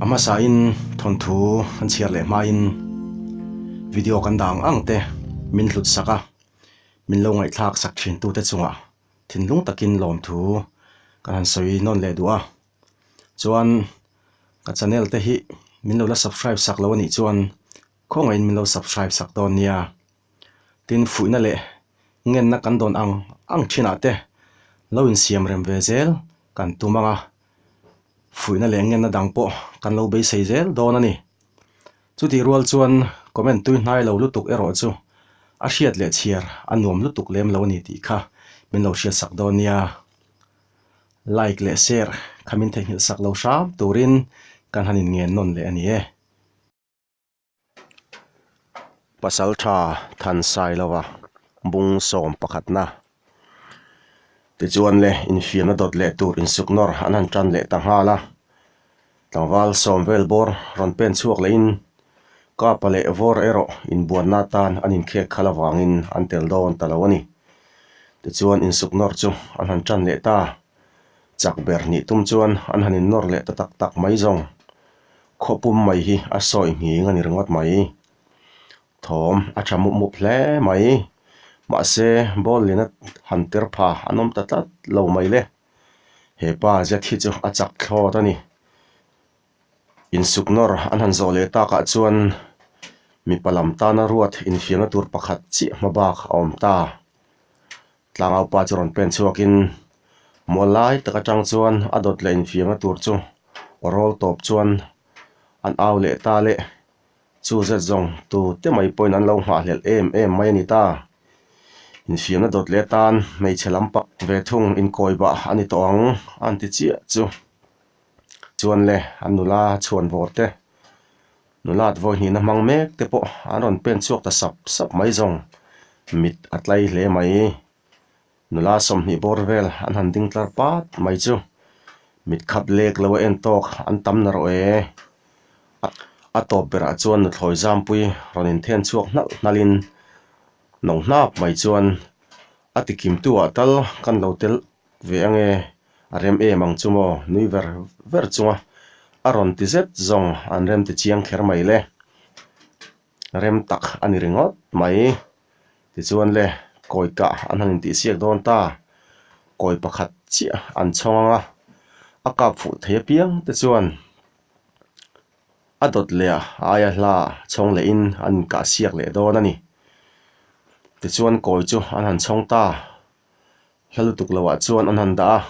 A hmasain thawnthu kan chhiar leh hmain video kan dah ang ang te min hlut sak a, min lo ngaihthlak sak thin tute chungah thinlung takin lawmthu kan han sawi nawn leh duh a. Chuan ka channel te hi min lo la subscribe sak lo anih chuan khawngaihin min lo subscribe sak dawn nia. Tin fuihna leh ngenna kan dawn ang ang thinah te lo insiam rem ve zel kan tum ang a, fuihna leh ngenna dang pawh kan lo beisei zel dawn a ni. Chutih rual chuan comment tui hnai lo lutuk erawh chu a hriat leh chhiar a nuam lutuk lem lo a ni tih kha min lo hriatsak dawn nia. Like leh share kha min theihnghilh sak lo hram turin kan han inngen nawn leh a ni e. Pasaltha Thansailova bung sawm pakhatna tichuan le infiamna dawt leh tur insuk nawr an han tan leh ta nghal a, tlangval sawm vel bawr rawn pen chhuak lehin kapa leh vawr erawh inbuanna atan an inkhek khalh avangin an tel dawn ta lo a ni. Tichuan insuk nawr chu an han tan leh ta, chak ber nih tum chuan an han innawr leh ta tak tak mai zawng. Khaw pum mai hi a sawi nghing a ni ringawt mai. Thawm a tha mup mup hle mai. Mahse, ball liana han ter pha an awm ta tlat lo mai le. He pa zet hi chu a chak thlawt a ni. Insuk nawr an han zawh leh takah chuan mipa lam tana ruat infiamna tur pakhat chiah hma bak a awm ta. Tlangau pa chu rawn pen chhuakin mual lai tak atang chuan a dawt leh infiamna tur chu aw rawl tawp chuan an au leh ta le. Chu zet zawng tu te mai pawhin an lo nghahhlelh em em mai a ni ta. Infiamna dawt leh atan hmeichhe lam pak ve thung inkawi bah a ni tawh ang an ti chiah chu. Chuan le an nula chhuan vawr te. Nulat vawi hnihna hmang mek te pawh an rawn pen chhuak ta sap sap mai zawng. Mit a tlai hle mai. Nula 20 bawr vel an han ding tlar pat mai chu. Mit khap lek lo a en tawk an tam na rawh e. A tawp berah chuan nuthlawi zampui rawn inthen chhuak hnalh hnalhin no hnap mai chuan a tikimtu ah tal kan lo tel Ve ange, a rem em ang chu maw? Nui ver ver chunga a rawn ti zet zawng an rem ti chiang kher mai le. Rem tak a ni ringawt mai. Tichuan le, kawi kah an han intihsiak dawn ta. Kawi pakhat chiah an chhawng ang a, a kap fuh thei apiang te chuan a dawt leh a aia hla chhawng lehin an inkahsiak leh dawn a ni. Tichuan kawi chu an han chhawng ta. Hla lutuk loh ah chuan an han dah a,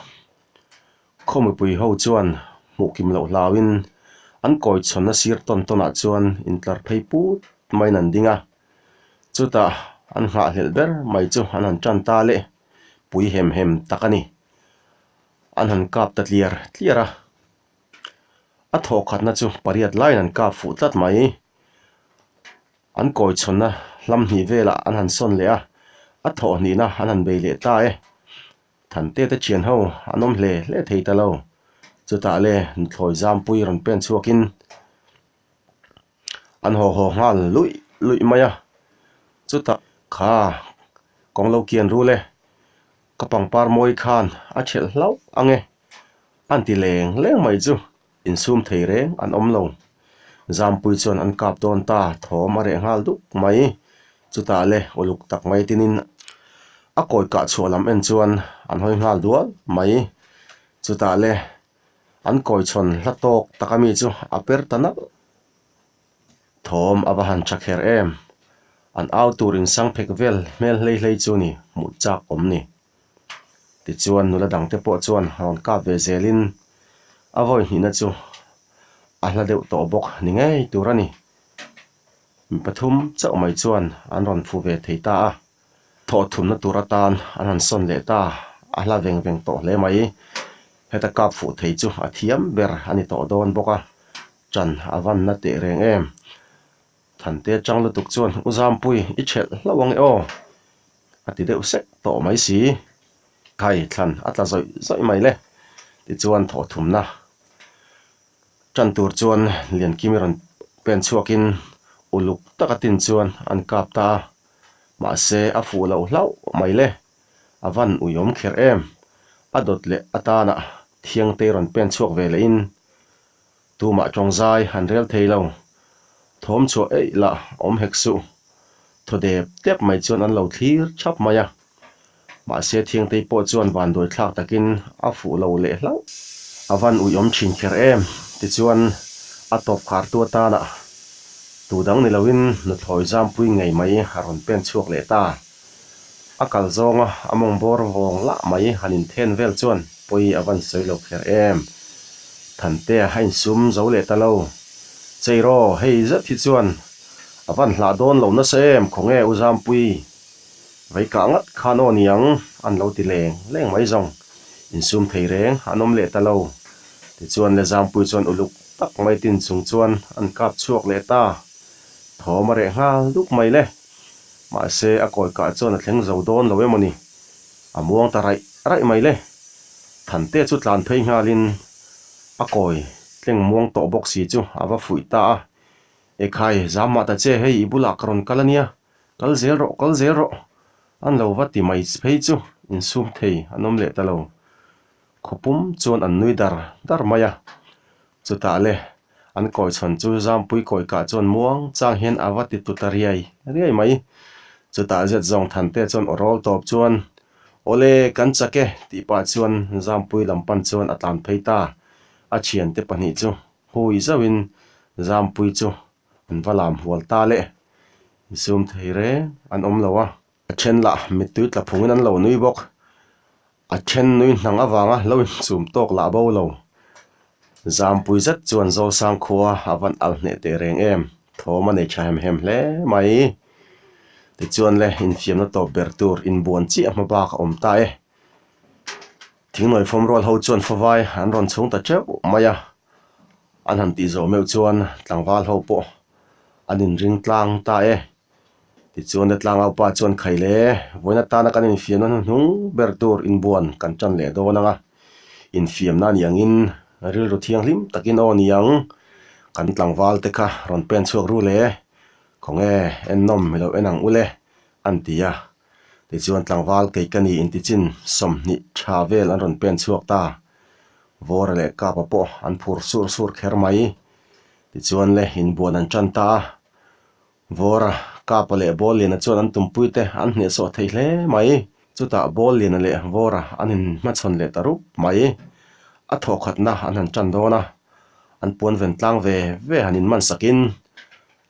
khaw mipui ho chuan hmuh kim loh hlauin an kawi chhawnna sir tawn tawn ah chuan intlar phei put maiin an ding a, chutah an nghahhlelh ber mai chu an han tan ta le, pui hem hem tak a ni. An han kap ta tliar tliar a, a thawhkhatna chu pariat laiin an kap fuh tlat mai. An kawi chhawnna hlam hnih velah an han sawn leh a, a thawh hnihna an han bei leh ta e. Thante te thian ho an awm hle hle thei ta lo. Chutah le nuthlawi zampui rawn pen chhuakin an haw haw nghal luih luih mai a. Chutah kha kawng lo kian rul e, ka pangpar mawi khan a thelh hlauh ang e, an ti leng leng mai chu. Insum thei reng an awm lo. Zampui chuan an kap dawn ta, thawm a reh nghal duk mai. Chutah le uluk tak mai tinin a kawi kah chhuah lam en chuan an hawi nghal dual mai. Chutah le an kawi chhawn hla tawk tak ami chu a per ta nalh. Thawm a va han tha kher em. An au tur insang phek vel hmel hlei hlei chu ni hmuh chak awm ni. Tichuan nula dangte pawh chuan rawn kap ve zelin a vawi hnihna chu a hla deuh tawh bawk ni ngei tur a ni. Mi pathum chauh mai chuan an rawn fu ve thei ta a, thawh thumna tur atan an han sawn leh ta, a hla veng veng tawh hle mai. Heta kap fuh thei chu a thiam ber a ni tawh dawn bawk a, ṭan a vanna teh reng em. Thante chang lutuk chuan U Zampui i ṭhelh hlauh ang e aw. A ti deuh sek tawh mai si. Khai thlan a tla zawih zawih mai le. Tichuan thawh thumna tan tur chuan Liankimi rawn pen chhuakin uluk taka tin chuan an kap ta a. Mahse a fuh loh hlauh mai le. A van uiawm kher em. A dawt leh atana Thiangtei rawn pen chhuak ve lehin. Tumah tawng zai an rel thei lo. Thawm chhuah eih lah awm hek suh. Thaw dep dep mai chuan an lo thlir thap mai a. Mahse Thiangtei pawh chuan vanduai thlak takin a fuh lo leh hlauh. A van ui awm thin kher em? Tichuan a tawp khartu atana tu dang ni loin nuthlawi zampui ngei mai a rawn pen chhuak leh ta. A kal zawnga a mawng bawr vawng lah mai han inthen vel chuan pawi a van sawi lo kher em. Thantea a insum zo leh ta lo. Cheiraw, hei zet hi chuan a van hlah dawn lo nasa em khawnge u Zampui? Vei kah ngat khan aw niang an lo ti leng leng mai zawng. Insum thei reng an awm leh ta lo. Tichuan le Zampui chuan uluk tak mai tin chung chuan an kap chhuak leh ta. Thawm a reh nghal duk mai le. Mahse a kawi kah chuan a thleng zo dawn lo emaw ni? A muang ta raih raih mai le. Thante chu tlan phei nghalin a kawi tleng muang tawh bawk si chu a va fuih ta a. Ekhai, zam mah ta che, hei i bulah ka rawn kal a nia. Kal zel rawh, kal zel rawh. An lo va ti mai phei chu insum thei an awm leh ta lo. Khawpum chuan an nui dar dar mai a. Chutah le, an kawi chhawn chu Zampui kawi kah chuan muang chang hian a va ti tu ta riai riai mai. Chutah zet zawng Thante chuan aw rawl tawp chuan, Awle, kan chak e, tih pah chuan Zampui lam pan chuan a tlan phei ta. A thiante pahnih chu hui zauhin Zampui chu an va lam hual ta le. Insum thei reng an awm lo a. A then lah mittui tla phungin an lo nui bawk. A then nui hnang avanga lo inchum tawk lah bo lo. Zampui zet chuan Zawlsang khua a van al hneh teh reng em, thawm a nei tha hem hem hle mai. Tichuan le, infiamna tawp ber tur inbuan chiah hma bak a awm ta e. Thingnawi fawm rual ho chuan fawvai an rawn chhung ta teuh mai a. An han tih zawh meuh chuan tlangval ho pawh an inring tlang ta e. Tichuan a tlangaupa chuan khai le, vawiin atana kan infiamna hnuhnung ber tur inbuan kan tan leh dawn ang a, infiamna a nih angin rilru thianghlim takin aw ni ang, kan tlangval te kha rawn pen chhuak ru le, khawnge ennawm i lo en ang u le, an ti a. Tichuan tlangval kei ka ni intichin 20 tha vel an rawn pen chhuak ta. Vawra leh Kapa pawh an phur sur sur kher mai. Tichuan le inbuan an tan ta a. Vawra, Kapa leh Bawlliana chuan an tumpuite an hnehsawh thei hle mai. Chutah Bawlliana leh Vawra an inhmachhawn leh ta rup mai. A thawkhatna an han tan dawn a, an puan ven tlang ve ve han inman sakin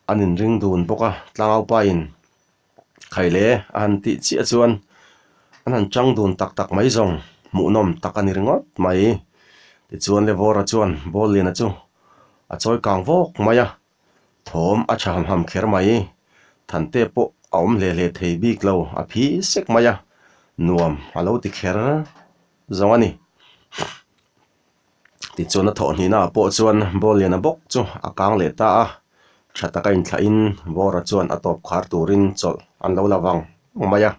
an inring dun bawk a, tlangaupain Khaile a han tih chiah chuan an han chang dun tak tak mai zawng hmuhnawm tak a ni ringawt mai. Tichuan le Vawra chuan Bawlliana chu a chawi kang vawk mai a. Thawm a tha ham ham kher mai. Thante pawh a awm hle hle thei bik lo, a phi sek mai a, nuam a lo ti kher zawng a ni. Tichuan a thawh hnihnaah pawh chuan Bawlliana bawk chu a kang leh ta a, tha taka inthlahin Bawra chuan a tawp khar turin chawlh an lo la vang mai a,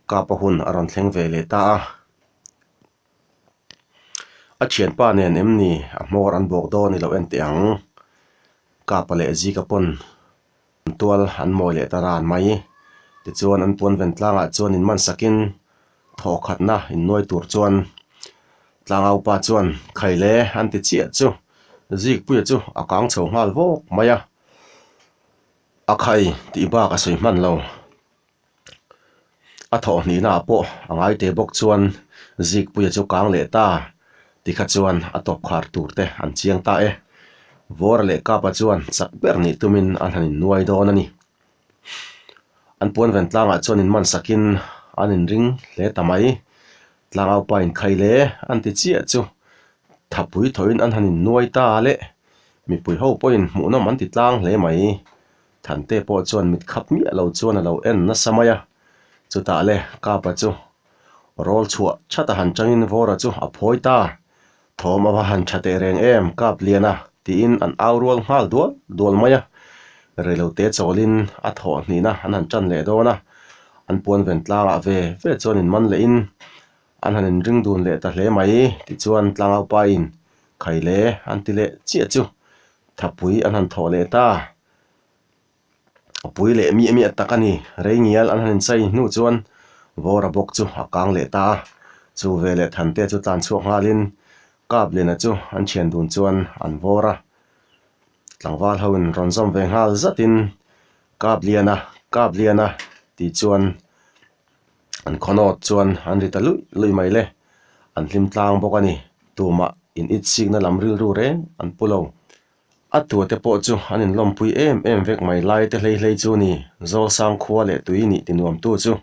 Kapa hun a rawn thleng ve leh ta a. A thianpa nen em ni a hmawr an bawk dawn i lo en teh ang. Kapa leh Zika pawn an tual an mawi leh ta ran mai. Tichuan an puan ven tlangah chuan in man sakin thawhkhatna innuai tur chuan tlangaupa chuan khaile an ti chiah chu Zikpuia chu a kang chho nghal vawk mai a. A khai tih bak a sawi hman lo. A thawh hnihnaah pawh a ngai teh bawk chuan Zikpuia chu kang leh ta tikha chuan a tawp khar tur te an chiang ta e. Vawra leh Kapa chuan chak ber nih tumin an han innuai dawn a ni. An puan ven tlangah chuan inman sakin an inring hle ta mai. Tlangaupa inkhai le an ti chiah chu thapui thawhin an han innuai ta le. Mipui ho pawhin hmuhnawm an ti tlang hle mai. Thante pawh chuan mit khap miah lo chuan a lo en nasa mai a, chutah le Kapa chu rawl chhuah that a han changin Vawra chu a phawi ta, thawm a va han tha teh reng em Kap Liana tiin an au rual nghal dual dual mai a, reilote chawlin a thawh hnihna an han tan leh dawn a, an puan ven tlangah ve ve chuan in man lehin an han inring dun leh ta hle mai tichuan tlangaupain Khaile an ti leh chiah chu thapui an han thawh leh ta. A pui leh miah miah tak a ni. Rei ngial an han inchai hnu chuan Vawra bawk chu a kang leh ta a. Chu veleh Thante chu tlan chhuak nghalin Kapliana chu an thian dun chuan an vawr a. Tlangval ho in rawn zawm ve nghal zatin Kapliana, Kapliana tih chuan an khawnawt chuan an ri ta luih luih mai le. An hlim tlang bawk a ni. Tumah in itsikna lam rilru reng an pu lo. A tua te pawh chu an inlawmpui em em vek mai lai te hlei hlei chu ni, Zawlsang khua leh tui nih tinuamtu chu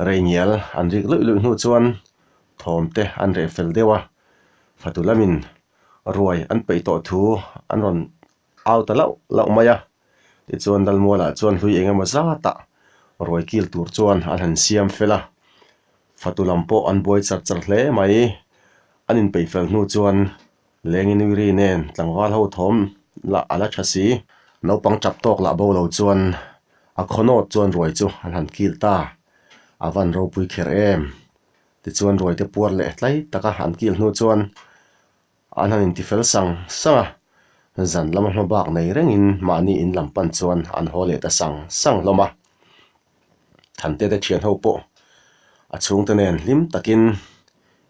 rei ngial an rik luih luih hnu chuan thawm te an reh fel deuh a, fatu lamin ruai an peih tawh thu an rawn au ta lauh lauh mai a, tichuan Lalmualah chuan hlui eng emaw zatah ruai kil tur chuan an han siam fel a, fatu lam pawh an buai char char hle mai, an inpeih fel hnu chuan Lengi nui ri nen tlangval ho thawm lah a la tha si. Naupang tap tawk lah bo lo chuan a khawnawt chuan ruai chu an han kil ta. A van ropui kher em? Tichuan ruai te puar leh tlai taka an kil hnu chuan an han intifel sang sang a, zan lama hma bak nei rengin mahni in lam pan chuan an haw leh ta sang sang hlawm a. Thante te thian ho pawh a chhungte nen hlim takin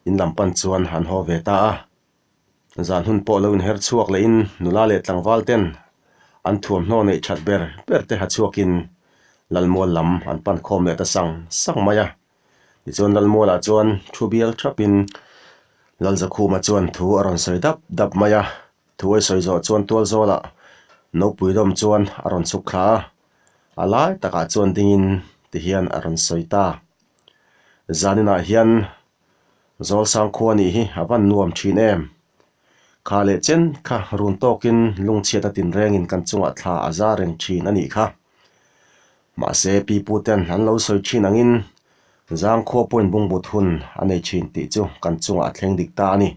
In lam pan chuan an haw ve ta a, zan hun pawh lo inher chhuak lehin nula leh tlangval ten an thuamhnaw neih that ber ber te ha chhuakin Lalmual lam an pan khawm leh ta sang sang mai a. Tichuan Lalmualah chuan thu bial thapin Lalzakhuma chuan thu a rawn sawi dap dap mai a, thu a sawi zawh chuan tualzawlah nopui dawm chuan a rawn chhuk thla a, a lai takah chuan dingin tihian a rawn sawi ta. Zaninah hian Zawlsang khua nih hi a van nuam thin em? Kha leh chen kha run tawkin lungchhiat a tinrengin kan chungah thla a za reng thin a nih kha. Mahse pipu ten an lo sawi thin angin Zangkhua pawhin bungbut hun a nei thin tih chu kan chungah a thleng dik ta a ni.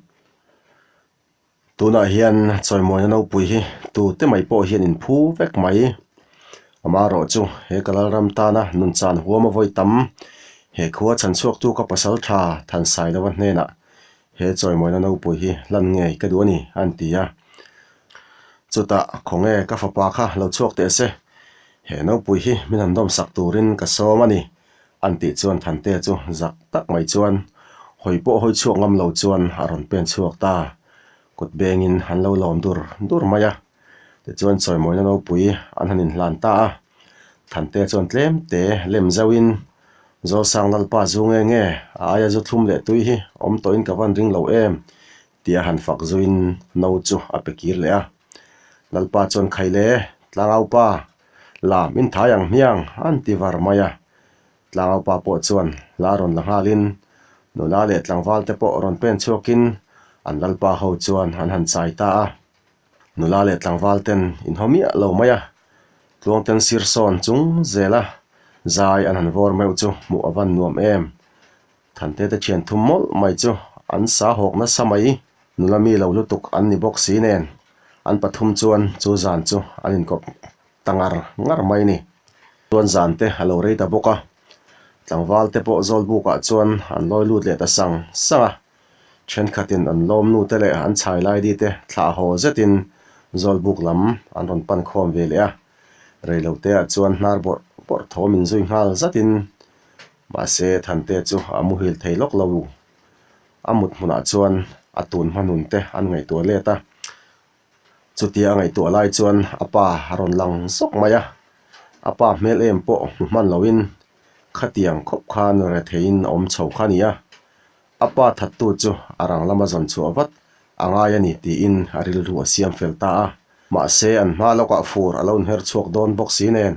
Tunah hian chawimawina nopui hi tute mai pawh hian in phu vek mai. Amaherawh chu he ka lalram tana nunchan huam a vawi tam. He khua chhan chhuaktu ka pasal tha Thansailova hnenah he chawimawina nopui hi hlan ngei ka duh a ni a an ti a. Chutah khawnge ka fapa kha lo chhuak teh se, he nopui hi min han dawmsak turin ka sawm a ni An tih chuan Thantea chu zak tak mai chuan hawi pawh hawi chhuak ngam lo chuan a rawn pen chhuak ta. Kut bengin an lo lawm dur dur mai a. Tichuan chawimawina nopui an han inhlan ta a. Thantea chuan tlem te lem zauhin, Zawlsang Lalpa zu nge nge, a aia zu thlum leh tui hi awm tawhin ka van ring lo em? tia han fak zuiin no chu a pe kir leh a. Lalpa chuan Khaile, Tlangaupa, Lam in thai ang hmiang an ti var mai a. Tlangaupa pawh chuan hla rawn la nghalin nula leh tlangval te pawh rawn pen chhuakin an lalpa ho chuan an han chai ta a. Nula leh tlangval ten inhaw miah lo mai a, tluangten sir sawn chung zela zai an han vawr meuh chu hmuh a van nuam em. Thante te thian thum mawlh mai chu an sa hawk nasa mai. Nula mi lo lutuk an ni bawk si nen an pathum chuan chu zan chu an inkawp ta ngar ngar mai ni. Chuan zan te a lo rei ta bawk a, tlangval te pawh Zawlbukah chuan an lawi lut leh ta sang sang a. Thenkhatin an lawmnu te leh an chhai laidi te thlah haw zetin Zawlbuk lam an rawn pan khawm ve leh a. Reiloteah chuan hnar bawrh bawrh thawm inzui nghal zatin Mahse, Thante chu a muhil thei lawk lo. A mut hmunah chuan a tun hma nun te an ngaihtuah let a. Chutia a ngaihtuah lai chuan a pa a rawn lang zawk mai a. A pa hmel em pawh hmu hman loin khatiang khawp khan retheiin a awm chho kha a ni a. A pa thattu chu a rang lama zawn chhuah vat a ngai a ni tiin a rilru a siam fel ta a. Mahse, an hma lawkah fur a lo inher chhuak dawn bawk si nen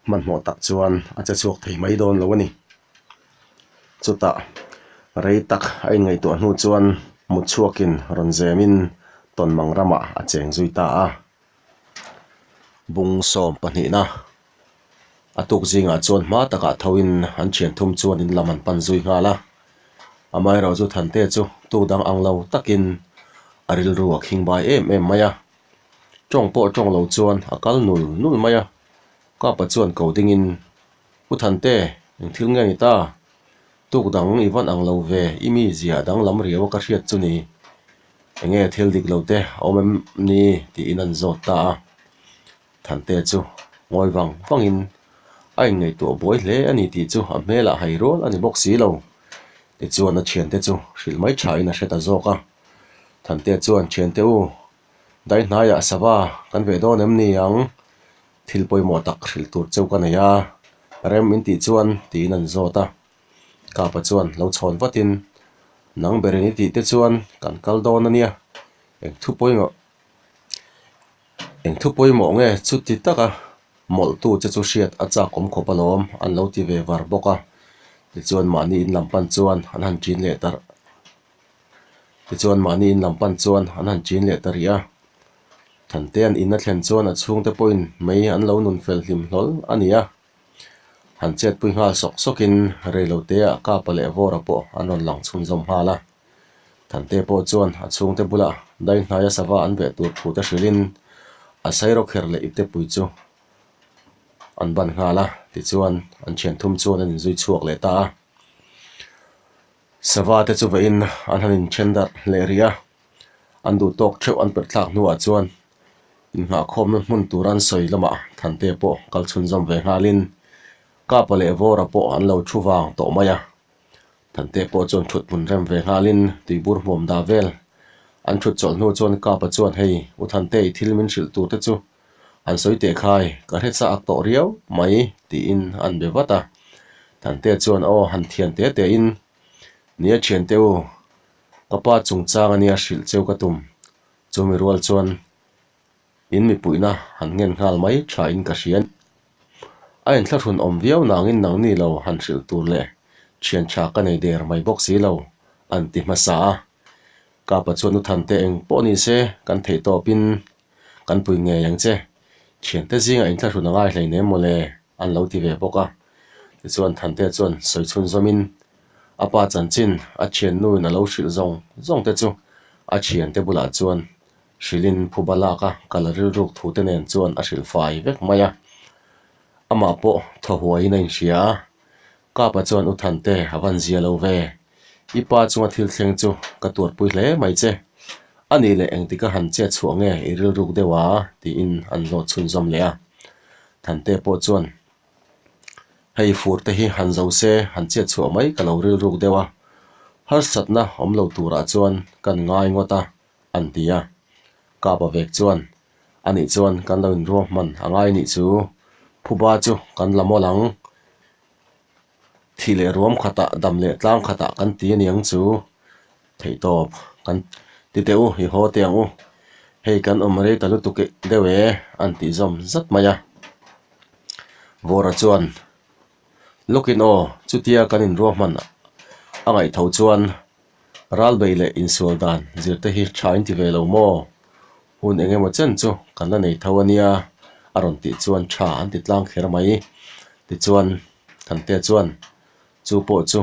Hmanhmawh tak chuan a che chhuak thei mai dawn lo a ni. Chutah rei tak a inngaihtuah hnu chuan mut chhuakin rawn zemin Tawnmang ramah a cheng zui ta a. Bung sawm pahnihna a tuk zingah chuan hma takah thoin an thian thum chuan in lam an pan zui nghal a. Amaherawh chu Thante chu tuk dang ang lo takin a rilru a khing bai em em mai a. Tawng pawh tawng lo chuan a kal nul nul mai a, Kapa chuan ko dingin, Pu Thante, eng thil nge ni ta? Tuk dang i van ang lo ve, i mi zia danglam riau a ka hriat chu ni. Enge thil dik lo te a awm em ni? tiin an zawt ta a. Thante chu ngawi vang vangin a inngaihtuah buai hle a ni tih chu a hmelah hai rual a ni bawk si lo. Tichuan a thiante chu hrilh mai thain a hre ta zawk a. Thantea chuan, Thiante u, dai hnaiah sava kan veh dawn em ni ang? Thil pawimawh tak hrilh tur cheu ka nei a, rem in tih chuan tiin an zawt a. Kapa chuan lo chhawn vatin, Nang berin i tih te chuan kan kal dawn a nia, eng thu pawimawh eng thu pawimawh nge chuti taka mawlhtu che chu hriat a chak awm khawp alawm an lo ti ve var bawk a. Tichuan mahni in lam pan chuan an han ṭin leh ta Tichuan mahni in lam pan chuan an han ṭin leh ta rih a. Thantea'n in a thlen chuan a chhungte pawhin mei an lo nun fel hlim hlawl a ni a. Han chetpui nghal sawk sawkin reiloteah Kapa leh Vawra pawh an rawn lang chhunzawm nghal a. Thante pawh chuan a chhungte bulah dai hnaia sava an veh tur thu te hrilhin a sairawkher leh iptepui chu an ban nghal a. Tichuan an thian thum chuan an inzui chhuak leh ta a. Sava te chu vahin an han inthen darh leh rih a, an duh tawk theuh an perh thlak hnuah chuan inngahkhawmna hmun tur an sawi lamah Thante pawh kal chhunzawm ve nghalin Kapa leh Vawra pawh an lo thu vang tawh mai a. Thante pawh chuan thut hmun rem ve nghalin tuibur hmuam dah vel an thut chawlh hnu chuan Kapa chuan hei U Thante i thil min hrilh tur te chu an sawi teh khai ka hre chak tawh riau mai tiin an be vat a. Thante chuan aw han thian te te in nia thiante u ka pa chungchang ania hrilh cheu ka tum chumi rual chuan in mipuihna han ngen nghal mai tha in ka hria a inthlahrun awm viau nangin nangni lo han hrilh tur leh thian tha ka nei der mai bawk si lo an ti hmasa a. Kapa chuan U Thante eng pawh ni se kan theih tawpin Kan pui ngei ang che. Thiante zingah inthlahrun a ngai hleinem mawle an lo ti ve bawk a. Tichuan Thantea chuan sawi chhunzawmin a pa chanchin a thiannuin a lo hrilh zawng zawng te chu a thiante bulah chuan hrilhin phuba lak a kal rilruk thu te nen chuan a hrilh fai vek mai a. Amah pawh thaw huaiin a inhria a. Kapa chuan U Thante a van zia lo ve. I pa chunga thil thleng chu ka tuarpui hle mai che. A nih leh engtika han chet chhuah nge i rilruk deuh a? tiin an zawt chhunzawm leh a. Thante pawh chuan Hei fur te hi han zo se han chet chhuah mai ka lo rilruk deuh a. Harsatna awm lo turah chuan kan ngai ngawt a, an ti a. Kapa vek chuan A nih chuan kan lo inruahman a ngai nih chu phuba chu kan la mawlh ang. Thih leh ruam khatah dam leh tlang khatah kan ti a niang chu theihtawp kan ti teh u i haw teh ang u. Hei kan awm rei ta lutuk deuh e an tih zawm zat mai a. Vawra chuan lawkin aw chutia kan inruahman a ngaih tho chuan Ralbei leh insual dan zir te hi tha in ti ve lo maw? Hun eng emaw chen chu kan la nei tho a nia a rawn tih chuan tha an ti tlang kher mai. Tichuan Thantea chuan chu pawh chu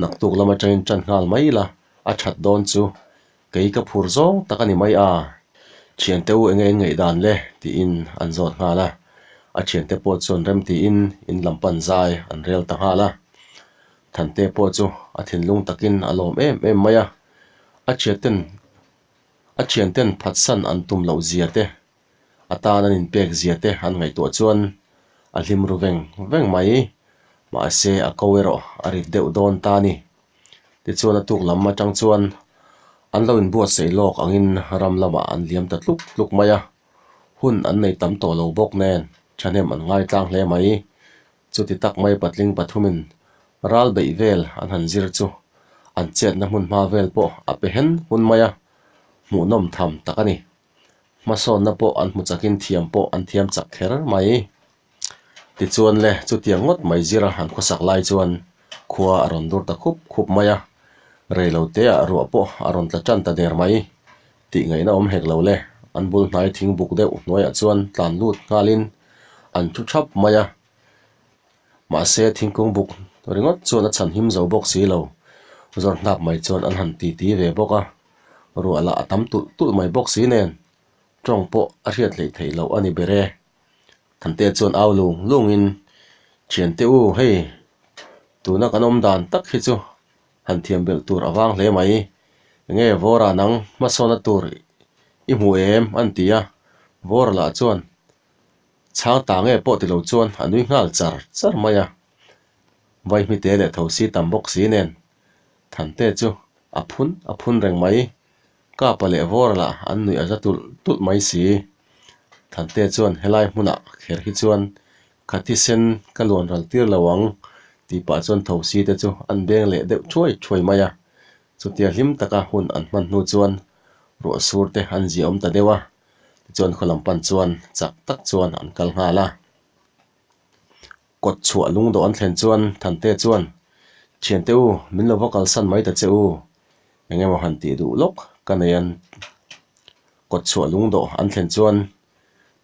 naktuk lam atangin tan nghal mai ila a that dawn chu kei ka phur zawng tak a ni mai a. Thiante u enge in ngaihdan le tiin an zawt nghal a. A thiante pawh chuan rem tiin in lam pan zai an rel ta nghal a. Thante pawh chu a thinlung takin a lawm em em mai a, a thianten a thianten phatsan an tum loh zia te, a tan an inpek zia te an ngaihtuah chuan a hlim ru veng veng mai. Mahse a ko erawh a rit deuh dawn ta a ni. Tichuan a tuk lam atang chuan an lo inbuatsaih lawk angin ram lamah an liam ta tluk tluk mai a, hun an nei tam tawh lo bawk nen thahnem an ngaitlang hle mai. Chuti tak mai patling pathumin ral beih vel an han zir chu an chetna hmun hma vel pawh a pe hen hun mai a, hmuhnawm tham tak a ni. Hmasawnna pawh an hmu chakin thiam pawh an thiam chak kher mai. Tichuan le, chutiang ngawt mai zira an khawsak lai chuan khua a rawn dur ta khup khup mai a, reiloteah ruah pawh a rawn tla tan ta der mai. Tih ngaihna awm hek lo le, an bul hnai thing buk deuh hnuaiah chuan tlan lut nghalin an thu thap mai a. Mahse thingkung buk ringawt chuan a chhan him zo bawk si lo, zawr hnap mai chuan an han ti ti ve bawk a, ruah lah a tam tulh tulh mai bawk si nen tawng pawh a hriat hleih theih loh a ni ber e. Thante chuan au lung lungin, Thiante u, hei tuna kan awm dan tak hi chu Han thiam belh tur a vang hle mai. Enge Vawra nang hmasawna tur i hmu em? an ti a. Vawra lah chuan chhang ta nge pawh ti lo chuan a nui nghal char char mai a. Vaihmite leh thosi tam bawk si nen Thante chu a phun a phun reng mai. Kapa leh Vawra lah an nuih a za tulh tulh mai si. Thante chuan helai hmunah kher hi chuan ka thisen ka luan ral tir lo ang tih pah chuan thosi te chu an beng leh deuh thuai thuai mai a. Chutia hlim taka hun an hman hnu chuan ruah sur te an ziahawm ta deuh a, tichuan khaw lam pan chuan chak tak chuan an kal nghal a. Kawt chhuah lungdawh an thlen chuan Thante chuan, Thiante u, min lo va kalsan mai ta che u, eng emaw han tih duh lawk ka nei an. Kawt chhuah lungdawh an thlen chuan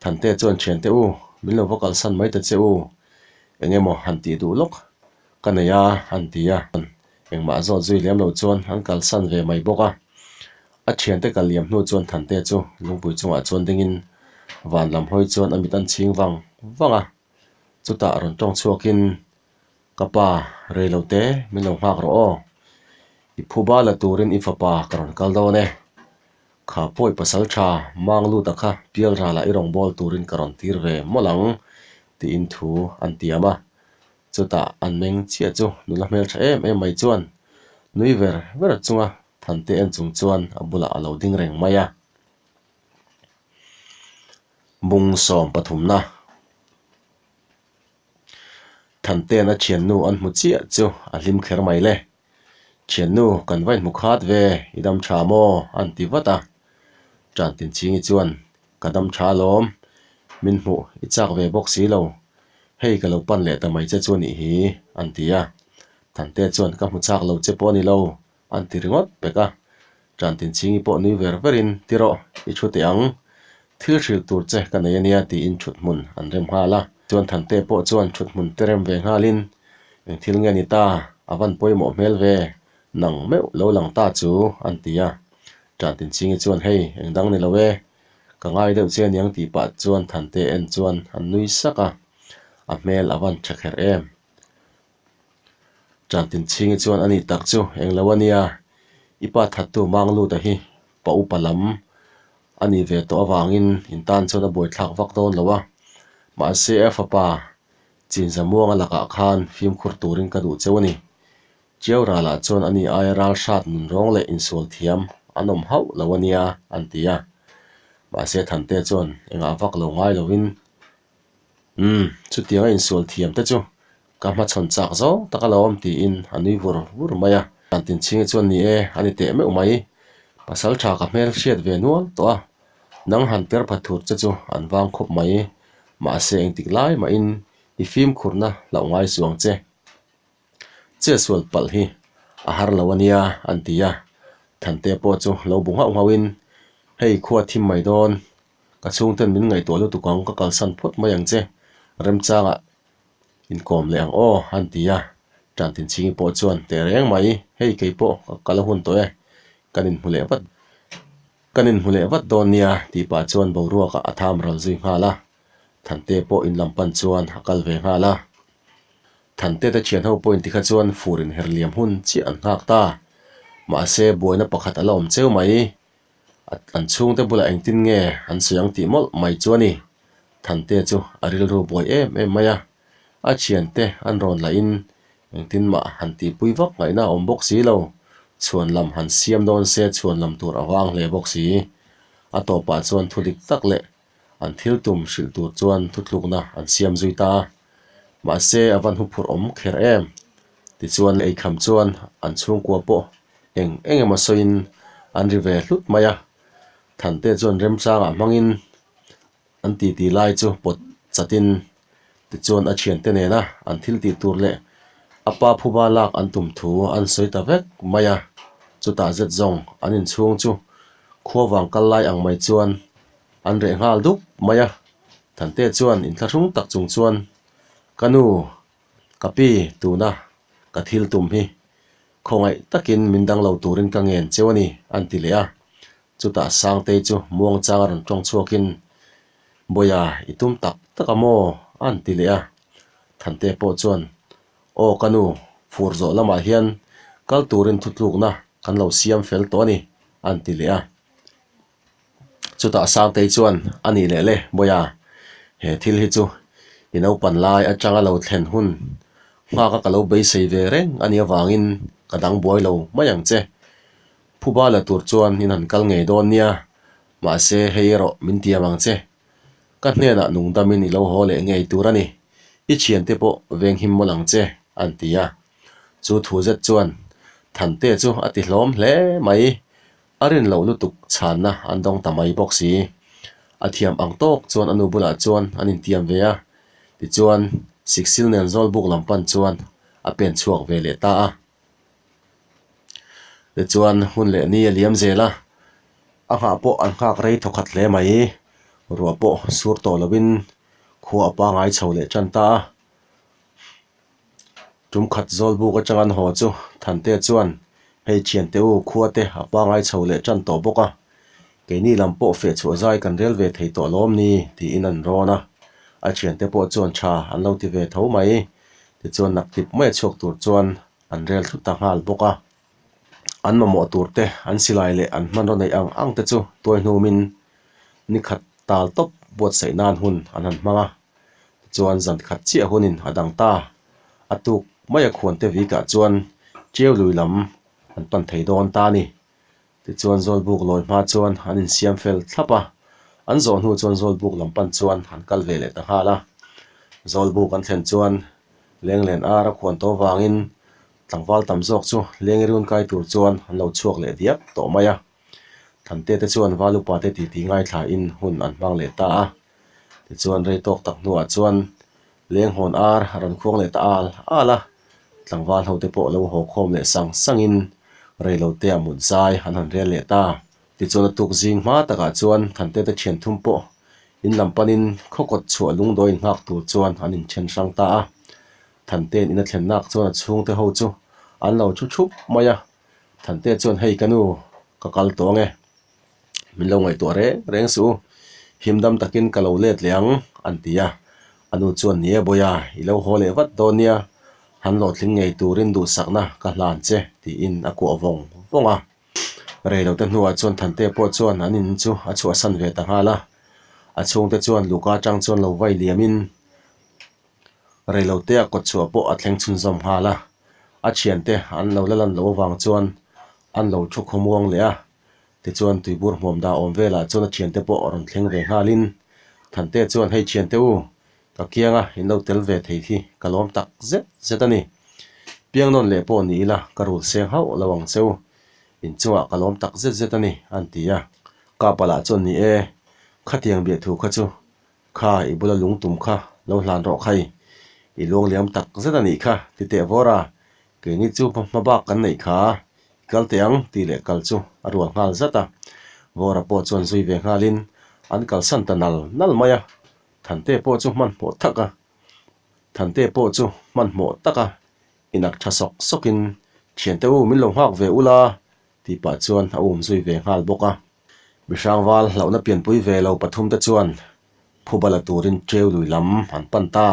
Thante chuan, Thiante u, min lo va kalsan mai ta che u, eng emaw han tih duh lawk ka nei a, an ti a. Engmah zawt zui lem lo chuan an kalsan ve mai bawk a. A thiante kal liam hnu chuan Thante chu lungpui chungah chuan dingin van lam hawi chuan a mit an chhing vang vang a. Chutah rawn tawng chhuakin, Ka pa, rei lo te, min lo nghak rawh aw. I phuba la turin i fapa ka rawn kal dawn e. Kha pawi pasal tha mang lut a kha pial ralah i rawn bawl turin ka rawn tir ve mawlh ang, tiin thu an tiam a. Chutah an meng chiah chu nula hmeltha em em mai chuan nui ver ver chunga Thante en chung chuan a bulah a lo ding reng mai a. Bung sawm pathumna Thanten a thiannu an hmu chiah chu a hlim kher mai le. Thiannu kan va inhmu khat ve, i dam tha maw? an ti vat a. Tantinchhingi chuan ka dam tha alawm, min hmuh i chak ve bawk si lo, hei ka lo pan leh ta mai che chu a nih hi an ti a. Thante chuan ka hmu chak lo che pawh a ni lo, An ti ringawt pek a, Tantinchhingi pawh nui ver verin, Ti rawh, i thu teh ang. Thil hrilh tur che ka nei a nia tiin thut hmun an rem nghal a. Chuan Thante pawh chuan thut hmun te rem ve nghalin, Eng thil nge ni ta, a van pawimawh hmel ve, nang meuh lo lang ta chu, an ti a. Tantinchhingi chuan, Hei, eng dang ni lo e, ka ngai deuh che aniang tih pah chuan Thante en chuan an nui sak a, a hmel a van tha kher em. Tantinchhingi chuan a nih tak chu eng lo a nia, i pa thattu mang lut a hi pa upa lam a nih ve tawh avangin in tan chuan a buaithlak vak dawn lo a, mahse a fapa Chinzamuanga lakah khan fimkhur turin ka duh cheu a ni. Chiau ralah chuan a ni aia ral hrat nun rawng leh insual thiam an awm hauh lo a nia an ti a, mahse Thante chuan engah vak lo ngai lovin Umm, chutianga insual thiam te chu ka hmachhawn chak zawng tak a lo awm tiin a nui vur vur mai a. Tantinchhingi chuan ni e, a ni teh meuh mai. Pasal tha ka hmel hriat ve nual tawh a, nang han per pha thur che chu an vang khawp mai. Mahse engtik lai mahin i fimkhurna hlauh ngai suang che. Chetsual palh hi a har lo a nia an ti a, Thante pawh chu lo bu nghauh nghauhin hei khua thim mai dawn Ka chhungten min ngaihtuah lutuk ang, ka kalsan phawt mai ang che, remchangah inkawm leh ang aw, an ti a. Tantinchhingi pawh chuan teh reng mai, hei kei pawh ka kal a hun tawh e, kan inhmu leh vat, kan inhmu leh vat dawn nia, tih pah chuan boruakah a tham ral zui nghal a. Thante pawh in lam pan chuan a kal ve nghal a. Thante te thian ho pawhin tikha chuan fur inher liam hun chiah an nghak ta. Mahse buaina pakhat a la awm cheu mai. An chhungte bulah engtin nge an sawi ang tih mawlh mai chu a ni. Thante chu a rilru buai em em mai a, a thiante an rawn lahin engtin mah han tihpui vak ngaihna a awm bawk si lo, chhuan lam han siam dawn se chhuan lam tur a vang hle bawk si. A tawpah chuan thu dik tak leh an thil tum hrilh tur chuan thutlukna an siam zui ta a, mahse a van huphurh awm kher em. Tichuan eikham chuan an chhungkua pawh eng eng emaw sawiin an ri ve hlut mai a, Thante chuan remchangah hmangin an titi lai chu pawt chatin tichuan a thiante nena an thil tih tur leh a pa phuba lak an tum thu an sawi ta vek mai a, chutah zet zawng an inchhung chu khuavang kal lai ang mai chuan an reh nghal dup mai a, Thante chuan inthlahrung tak chung chuan ka nu Ka pi, tuna ka thil tum hi khawngaih takin min dang lo turin ka ngen cheu a ni, an ti leh a. Chutah Sangtei chu muangchang a rawn tawng chhuakin, Bawiha, i tum tak tak a maw? an ti leh a. Thante pawh chuan, Aw ka nu, fur zawh lamah hian kal turin thutlukna kan lo siam fel tawh a ni, an ti leh a. Chutah Sangtei chuan, A nih leh le, Bawiha, he thil hi chu i naupan lai atanga lo thlen hun nghaka ka lo beisei ve reng a nih avangin ka dang buai lo mai ang che. Phuba la tur chuan in han kal ngei dawn nia, mahse hei erawh min tiam ang che. Ka hnenah nungdamin i lo haw leh ngei tur a ni, i thiante pawh venghim mawlh ang che, an ti a. Chu thu zet chuan Thante chu a ti hlawm hle mai, a rin loh lutuk chhanna an dawng ta mai bawk si. A thiam ang tawk chuan a nu bulah chuan an intiam ve a, tichuan Siksil nen Zawlbuk lam pan chuan a pen chhuak ve leh ta a. Tichuan hun leh ni a liam zel a, a nghah pawh an nghak rei thawkhat hle mai. Ruah pawh sur tawh lovin khua a pangai chho leh tan ta a. Tum khat Zawlbuk atanga an haw chu Thantea chuan hei thiante u khua te a pangai chho leh tan tawh bawk a, keini lam pawh feh chhuah zai kan rel ve thei tawh lawm ni tiin an rawn a. A thiante pawh chuan tha an lo ti ve tho mai. Tichuan naktip mai a chhuak tur chuan an rel thut ta nghal bawk a. An mamawh tur te, an silai leh an hmanraw neih ang ang te chu tuai hnumin ni khat tal tawp buatsaih nan hun an han hmang a. Tichuan zan khat chiah hunin a dang ta. A tuk mai a khuante vikah chuan Ṭiau lui lam an pan thei dawn ta a ni. Tichuan Zawlbuk lawi hma chuan an insiam fel thlap a, an zawh hnu chuan Zawlbuk lam pan chuan an kal ve leh ta nghal a. Zawlbuk an thlen chuan Lenglen ar a khuan tawh vangin tlangval tam zawk chu Lengriun kai tur chuan an lo chhuak leh diak tawh mai a. Thante te chuan Val upa te titi ngaithlain hun an hmang leh ta a. Tichuan rei tawk tak hnuah chuan Lenghawn ar a rawn khuang leh ta al al a, tlangval ho te pawh lo haw khawm leh sang sangin rei lo te a mut zai an han rel leh ta. Tichuan a tuk zing hma takah chuan Thante te thian thum pawh in lam panin khaw kawt chhuah lungdawi inghak tur chuan an inthen hrang ta a. Thante'n in a thlen nak chuan a chhungte ho chu an lo thu thup mai a, Thante chuan hei ka nu ka kal tawh ange. Min lo ngaihtuah reng reng suh u, him dam takin ka lo let leh ang, an ti a. A nu chuan ni e Bawia, i lo haw leh vat dawn nia, han hlawhtling ngei turin duhsakna ka hlan che, tiin a kuah vawng vawng a. Reilote hnuah chuan Thante pawh chuan an in chu a chhuahsan ve ta nghal a. A chhungte chuan Luka atang chuan lo vai liamin Reilotea kawtchhuah pawh a thleng chhunzawm nghal a, a thiante an lo la lan loh avang chuan an lo thu khawmuang leh a. Tichuan tuibur hmuam dah awm velah chuan a thiante pawh a rawn thleng ve nghalin, Thante chuan hei thiante u, ka kianga in lo tel ve thei hi ka lawm tak zet zet a ni. Piangnawn leh pawh ni ila ka rul seng hauh lo ang che u, inchungah ka lawm tak zet zet a ni, an ti a. Kapa lah chuan ni e, khatiang biahthu kha chu Kha i bula lung tum kha lo hlan rawh khai, i luang liam tak zet a nih kha, ti teh vawr a, keini chu hma bak kan neih kha, i kal teh ang tih leh kal chu a rual nghal zat a. Vawra pawh chuan zui ve nghalin an kalsan ta nal nal mai a, Thante pawh chu hmanhmawh tak a, Thante pawh chu hmanhmawh tak a, inak tha sawk sawkin thiante u min lo nghak ve ula tih pah chuan a um zui ve nghal bawk a. Mihrangval hlauhna pianpui ve lo pathumte chuan phuba la turin Ṭeu lui lam an pan ta.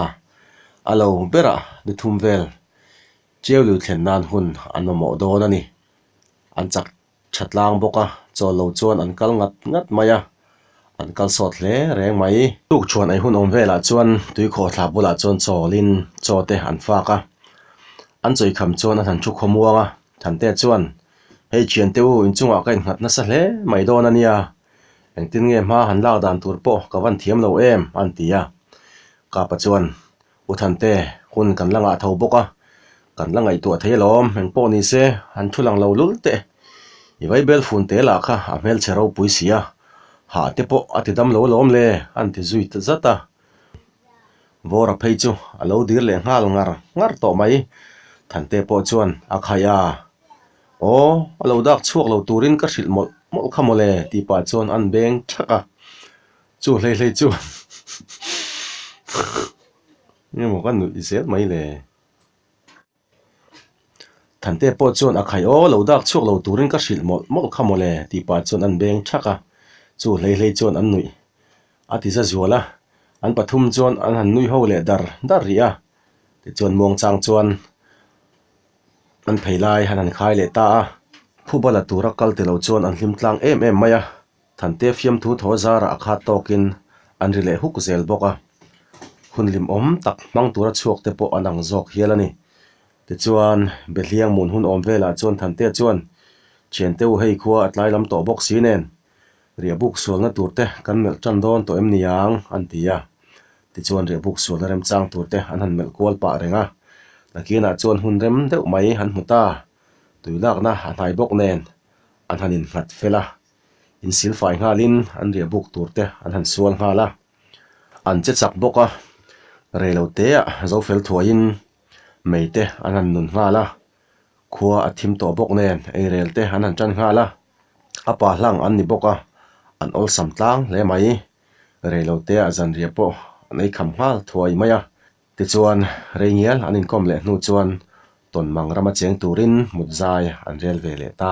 A lo berah ni thum vel Ṭeu lui thlen nan hun an mamawh dawn a ni. An chak tha tlang bawk a, chawl lo chuan an kal ngat ngat mai a, an kal sawt hle reng mai. Tukṭhuan ei hun awm velah chuan tuikhawhthla bulah chuan chawlin chaw te an fak a, an chawikham chuan an han thu khawmuang a, Thante chuan Hei thiante u, inchungah ka innghat nasa hle mai dawn a nia, engtin nge hma han lak dan tur pawh ka van thiam lo em? an ti a. Kapa chuan, U Thante, hun kan la ngah tho bawk a, kan la ngaihtuah thei alawm, engpawh ni se, han thu lang lo lul teh. I vaibel fun te lah kha a hmelchhe ropui si a, hah te pawh a ti dam lo alawm le, an ti zui ta zat a. Vawra phei chu a lo dir leh nghal ngar ngar tawh mai. Thante pawh chuan a khaih a, Aw, a lo dak chhuak lo turin ka hrilh mawlh mawlh kha mawle tih pah chuan an beng thak a. Chu hlei hlei chu engemaw ka nuih zel mai le. Thante pawh chuan a khaih aw, lo dak chhuak lo turin ka hrilh mawlh mawlh kha mawle tih pah chuan an beng thak a. Chu hlei hlei chuan an nuih a ti za zual a, an pathum chuan an han nui ho leh dar dar rih a. Tichuan muangchang chuan an phei lai han han khai leh ta a. Phuba la tura kal ti lo chuan an hlim tlang em em mai a. Thante fiamthu thaw zarah a khat tawkin an ri leh huk zel bawk a. Hun limawm tak hmang tura chhuak te pawh an ang zawk hial a ni. Tichuan, Behliang mun hun awm velah chuan Thante chuan, Thiante u hei khua a tlai lam tawh bawk si nen, riahbuk sualna tur te kan melh tan dawn tawh em niang? an ti a. Tichuan riahbuk sualna remchang tur te an han melh kual pah reng a. Nakinah chuan hun rem deuh mai an hmu ta. Tui lakna a hnai bawk nen an han innghat fel a. Insilfai nghalin an riahbuk tur te an han sual nghal a. An che chak bawk a, reiloteah zo fel thuaiin mei te an han nun nghal a. Khua a thim tawh bawk nen eirel te an han tan nghal a, a pa hlang an ni bawk a, an awlsam tlang hle mai. Reiloteah zanriah pawh an ei kham nghal thuai mai a. Tichuan, rei ngial an inkawm leh hnu chuan Tawnmang rama cheng turin mut zai an rel ve leh ta.